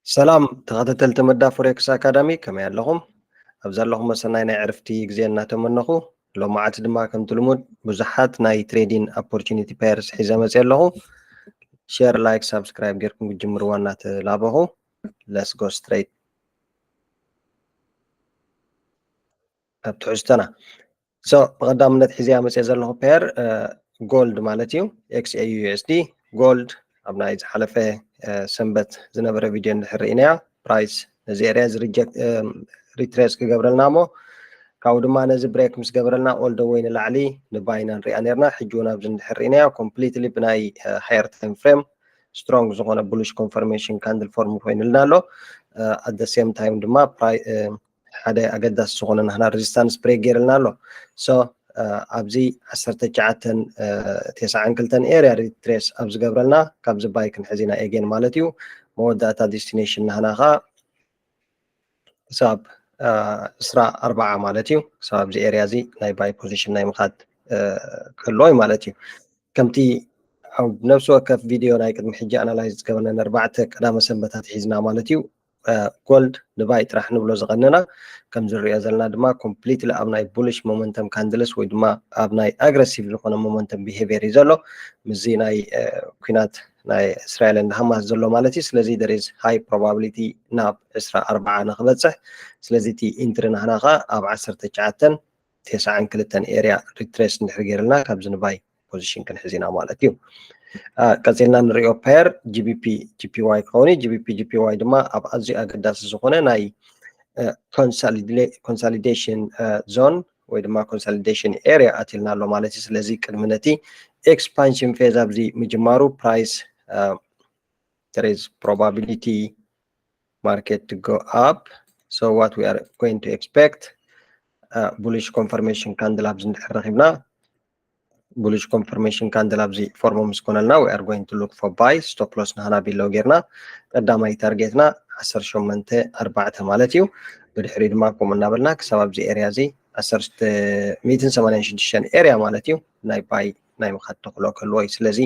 ሰላም ተኸታተልቲ መዳ ፎሬክስ ኣካዳሚ፣ ከመይ ኣለኹም? ኣብ ዘለኹም መሰናይ ናይ ዕርፍቲ ግዜ እናተመነኹ፣ ሎማዓቲ ድማ ከምቲ ልሙድ ብዙሓት ናይ ትሬዲንግ ኦፖርቹኒቲ ፔርስ ሒዘ መፅእ ኣለኹ። ሼር፣ ላይክ፣ ሳብስክራይብ ጌርኩም ክትጅምርዋ እናተላበኹ፣ let's go straight ኣብ ትሕዝቶና። So ብቐዳምነት ሒዘያ መፅእ ዘለኹ ፔር ጎልድ ማለት እዩ። ኤክስኤዩ ዩኤስዲ ጎልድ ኣብ ናይ ዝሓለፈ ሰንበት ዝነበረ ቪድዮ እንድሕር ርኢናያ፣ ፕራይስ ነዚ ኤርያ እዚ ሪትሬስ ክገብረልና እሞ ካብኡ ድማ ነዚ ብሬክ ምስ ገበረልና ኦል ደ ወይ ንላዕሊ ንባይና ንሪኣ ነርና። ሕጂ እውን ኣብዚ እንድሕር ርኢናያ ኮምፕሊትሊ ብናይ ሃየር ታይም ፍሬም ስትሮንግ ዝኾነ ቡሊሽ ኮንፈርሜሽን ካንድል ፎርም ኮይኑልና ኣሎ። ኣት ሴም ታይም ድማ ሓደ ኣገዳሲ ዝኾነ ናህና ሬዚስታንስ ብሬክ ገይርልና ኣሎ። So ኣብዚ ዓሰርተ ትሽዓተን ተስዓን ክልተን ኤርያ ሪትሬስ ኣብ ዝገብረልና ካብዚ ባይ ክንሕዝ ኢና ኤጌን ማለት እዩ። መወዳእታ ዴስቲኔሽን ናህና ኸዓ ክሳብ ዕስራ ኣርባዓ ማለት እዩ። ክሳብ ኣብዚ ኤርያ እዚ ናይ ባይ ፖዚሽን ናይ ምኻድ ክህልዎ እዩ ማለት እዩ። ከምቲ ኣብ ነፍሲ ወከፍ ቪድዮ ናይ ቅድሚ ሕጂ ኣናላይዝ ዝገበርና ኣርባዕተ ቀዳመ ሰንበታት ሒዝና ማለት እዩ። ጎልድ ንባይ ጥራሕ ንብሎ ዝቐነና። ከም ዝሪኦ ዘለና ድማ ኮምፕሊትሊ ኣብ ናይ ቡሊሽ ሞመንተም ካንድልስ ወይ ድማ ኣብ ናይ ኣግረሲቭ ዝኾነ ሞመንተም ቢሄቪየር እዩ ዘሎ፣ ምስዚ ናይ ኩናት ናይ እስራኤልን ሃማስ ዘሎ ማለት እዩ። ስለዚ there is high probability ናብ ዕስራ ኣርባዓ ንክበፅሕ። ስለዚ እቲ ኢንትሪ ናህና ኸዓ ኣብ ዓሰርተ ትሽዓተን ተስዓን ክልተን ኤርያ ሪትሬስ እንድሕር ገይርልና ካብዚ ንባይ ፖዚሽን ክንሕዝ ኢና ማለት እዩ። ቀፂልና ንሪኦ ፔር ጂቢፒ ጂፒዋይ ክኸውን እዩ። ጂቢፒ ጂፒዋይ ድማ ኣብ ኣዝዩ ኣገዳሲ ዝኾነ ናይ ኮንሳሊዴሽን ዞን ወይ ድማ ኮንሳሊዴሽን ኤርያ ኣትልና ኣሎ ማለት እዩ። ስለዚ ቅድሚ ነቲ ኤክስፓንሽን ፌዝ ኣብዚ ምጅማሩ ፕራይስ there is probability market to go up. So what we are going to expect, bullish confirmation candle ኣብዚ እንድሕር ረኺብና፣ bullish confirmation candle ኣብዚ ፎርም ምስ ኮነልና we are going to look for buy, stop loss ናህና ቢሎ ጌርና ቀዳማይ ታርጌትና ዓሰርተ ሸሞንተ ኣርባዕተ ማለት እዩ። ብድሕሪ ድማ ከምኡ እናበልና ክሳብ ኣብዚ ኤርያ እዚ ዓሰርተ ሚእትን ሰማንያን ሽዱሽተን ኤርያ ማለት እዩ ናይ ባይ ናይ ምኻድ ተኽእሎ ክህልዎ እዩ። ስለዚ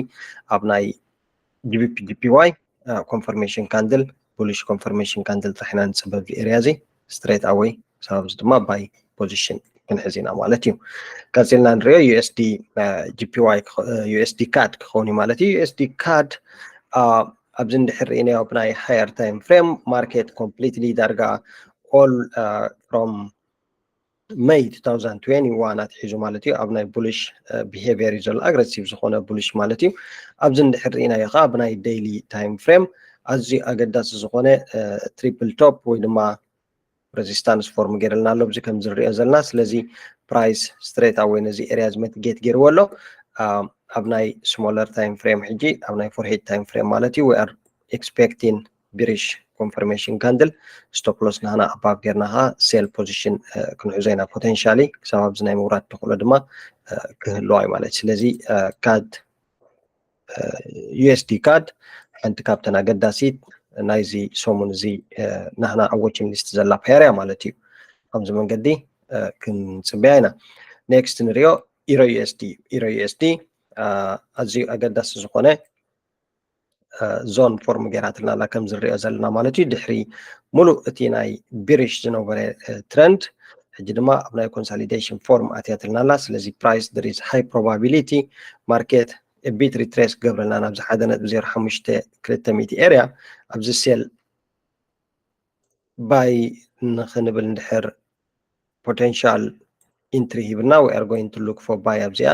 ኣብ ናይ ጂቢፒ ጂፒዋይ ኮንፈርሜሽን ካንድል ቡሊሽ ኮንፈርሜሽን ካንድል ጥራሕ ኢና ንፅበብ ኤርያ እዚ ስትሬት ኣወይ ክሳብ ኣብዚ ድማ ባይ ፖዚሽን ክንሕዝ ኢና ማለት እዩ። ቀፂልና ንሪኦ ዩኤስዲ ጂፒዋይ ዩኤስዲ ካድ ክኸውን እዩ ማለት እዩ። ዩኤስዲ ካድ ኣብዚ እንድሕር ርኢናዮ ብናይ ሃየር ታይም ፍሬም ማርኬት ኮምፕሊትሊ ዳርጋ ኦል ፍሮም ሜይ two thousand twenty-one ኣትሒዙ ማለት እዩ ኣብ ናይ ቡሊሽ ቢሄቪየር እዩ ዘሎ፣ ኣግረሲቭ ዝኾነ ቡሊሽ ማለት እዩ። ኣብዚ እንድሕር ርኢናዮ ከዓ ብናይ ዴይሊ ታይም ፍሬም ኣዝዩ ኣገዳሲ ዝኾነ ትሪፕል ቶፕ ወይ ድማ ሬዚስታንስ ፎርም ገይርልና ኣሎ ኣብዚ ከም ዝንሪኦ ዘለና። ስለዚ ፕራይስ ስትሬት ኣወይ ነዚ ኤርያ እዚ መትጌት ገይርዎ ኣሎ። ኣብ ናይ ስሞለር ታይም ፍሬም ሕጂ ኣብ ናይ ፎርሄድ ታይም ፍሬም ማለት እዩ we are expecting ቢሪሽ ኮንፈርሜሽን ካንድል ስቶፕ ሎስ ናህና ኣባብ ጌርና ኸዓ ሴል ፖዚሽን ክንሕዞ ኢና ፖቴንሻሊ ክሳብ ኣብዚ ናይ ምውራድ ተኽእሎ ድማ ክህልዋ እዩ ማለት። ስለዚ ካድ ዩኤስዲ ካድ ሓንቲ ካብተን ኣገዳሲት ናይዚ ሰሙን እዚ ናህና ኣብ ዎችን ሊስት ዘላ ፔር እያ ማለት እዩ። ከምዚ መንገዲ ክንፅበያ ኢና። ኔክስት ንሪኦ ኢሮ ዩኤስዲ ኢሮ ዩኤስዲ ኣዝዩ ኣገዳሲ ዝኾነ ዞን ፎርም ገይራትልና ኣላ ከም ዝንሪኦ ዘለና ማለት እዩ። ድሕሪ ሙሉእ እቲ ናይ ቢሪሽ ዝነበረ ትረንድ ሕጂ ድማ ኣብ ናይ ኮንሳሊዴሽን ፎርም ኣትያትልና ኣላ። ስለዚ ፕራይስ there is high probability ማርኬት ቢት ሪትሬስ ክገብረልና ናብዚ ሓደ ነጥቢ ዜሮ ሓሙሽተ ክልተ ሚእቲ ኤርያ ኣብዚ ሴል ባይ ንክንብል እንድሕር ፖቴንሻል ኢንትሪ ሂብና we are going to look for buy ኣብዚኣ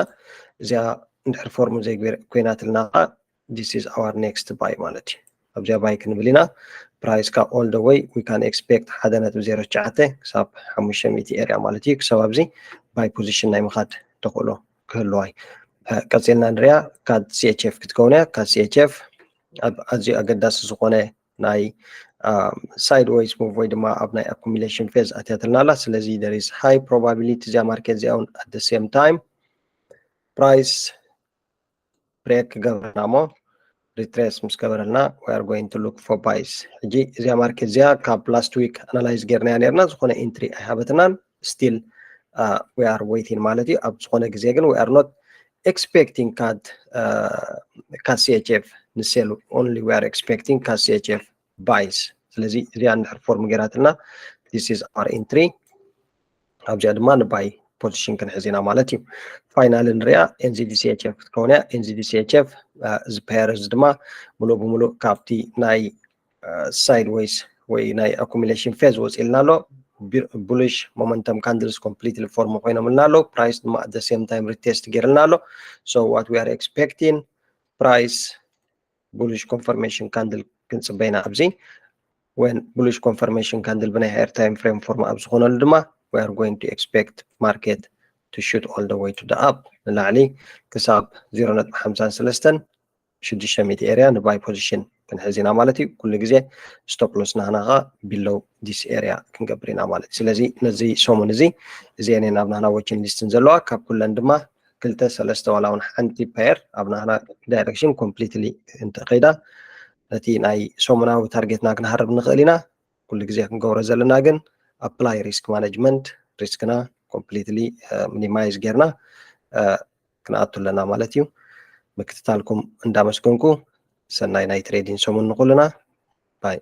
እዚኣ እንድሕር ፎርም ዘይግበር ኮይናትልና ከዓ this is our next buy ማለት እዩ። ኣብዚኣ ባይ ክንብል ኢና። ፕራይስ ካብ all the way we can expect ሓደ ነጥቢ ዜሮ ትሽዓተ ክሳብ ሓሙሽተ ሚእቲ ኤርያ ማለት እዩ። ክሳብ ኣብዚ ባይ ፖዚሽን ናይ ምኻድ ተኽእሎ ክህልዋ እዩ። ቀፂልና ንሪኣ ካድ ሲኤችኤፍ ክትከውን እያ። ካድ ሲኤችኤፍ ኣብ ኣዝዩ ኣገዳሲ ዝኾነ ናይ ሳይድዌይስ ሙቭ ወይ ድማ ኣብ ናይ ኣኩሚሌሽን ፌዝ ኣትያትልና ኣላ። ስለዚ there is high probability እዚኣ ማርኬት እዚኣ እውን at the same time ፕራይስ ብሬክ ክገብረና እሞ ሪትሬስ ምስ ገበረልና we are going to look for buys። ሕጂ እዚኣ ማርኬት እዚኣ ካብ ላስት ዊክ ኣናላይዝ ጌርናያ ነርና፣ ዝኾነ ኢንትሪ ኣይሃበትናን። ስቲል we are waiting ማለት እዩ። ኣብ ዝኾነ ግዜ ግን we are not expecting ካድ ካድ ሲኤችኤፍ ንሴል only we are expecting ካድ ሲኤችኤፍ ባይስ። ስለዚ እዚኣ እንድሕር form ገይራትልና this is our entry። ኣብዚኣ ድማ ን buy position ክንሕዝ ኢና ማለት እዩ። Final ንሪኣ NZDCHF ክትከውን እያ። NZDCHF እዚ pair እዚ ድማ ሙሉእ ብሙሉእ ካብቲ ናይ sideways ወይ ናይ accumulation phase ወፂልና ኣሎ። Bullish momentum candles completely form ኮይኖምልና ኣሎ። Price ድማ at the same time retest ገይርልና ኣሎ። So what we are expecting, price bullish confirmation candle ክንፅበይና ኣብዚ when bullish confirmation candle ብናይ higher time frame form ኣብ ዝኾነሉ ድማ we are going to expect market to shoot all the way to the up ንላዕሊ ክሳብ ዜሮ ነጥቢ ሓምሳን ሰለስተን ሽዱሽተ ሚእቲ area ን buy position ክንሕዝ ኢና ማለት እዩ። ኩሉ ግዜ stop loss ናህና ከዓ below this area ክንገብር ኢና ማለት እዩ። ስለዚ ነዚ ሰሙን እዚ እዚአን እየን ኣብ ናህና watching list ን ዘለዋ። ካብ ኩለን ድማ ክልተ ሰለስተ ዋላ እውን ሓንቲ pair ኣብ ናህና direction completely እንተኸይዳ ነቲ ናይ ሰሙናዊ ታርጌትና ክንሃርብ ንኽእል ኢና። ኩሉ ግዜ ክንገብሮ ዘለና ግን apply risk management፣ risk ና completely minimize ጌርና ክንኣቱ ኣለና ማለት እዩ። ምክትታልኩም እንዳመስገንኩ ሰናይ ናይ trading ሰሙን ንኹልና። Bye።